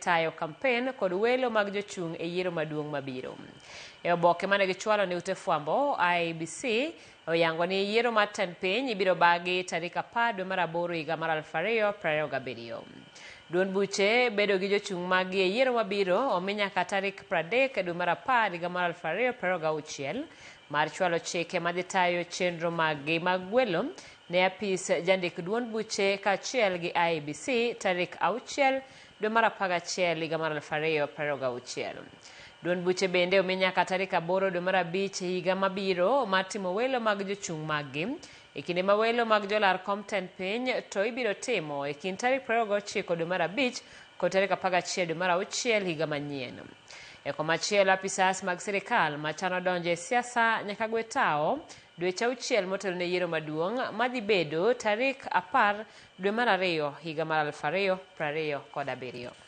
tayo kampen kod welo mag jochung' e yiero maduong' mabiro. E oboke mane gichwalo ne ute fwambo, IEBC oyango ni yiero mar tend piny ibiro bagi tarik 10 dwe mar aboro higa mar 2027. Duond buche bedo gi jochung' maggi e yiero mabiro omi nyaka tarik 30 dwe mar 10 higa mar 2026 mar chwalo chike madhi tayo chenro maggi mag gwelo ne apis jandik duond buche kaachiel gi IEBC tarik 6 dwe mar 11 higa mar 2026. Duond buche bende omi nyaka tarik 8 dwe mar 5 higa mabiro mar timo welo mag jochung' maggi. E kinde ma welo mag jolar kom tend piny to ibiro timo e kind tarik 29 dwe mar 5 kod tarik 11 dwe mar 6 higa manyien. E komachielo, apisas mag sirikal machano donjo e siasa nyaka gwe tawo dweche auchiel motelo ne yiero maduong' madhi bedo tarik 10 dwe mar 2 higa mar 2027.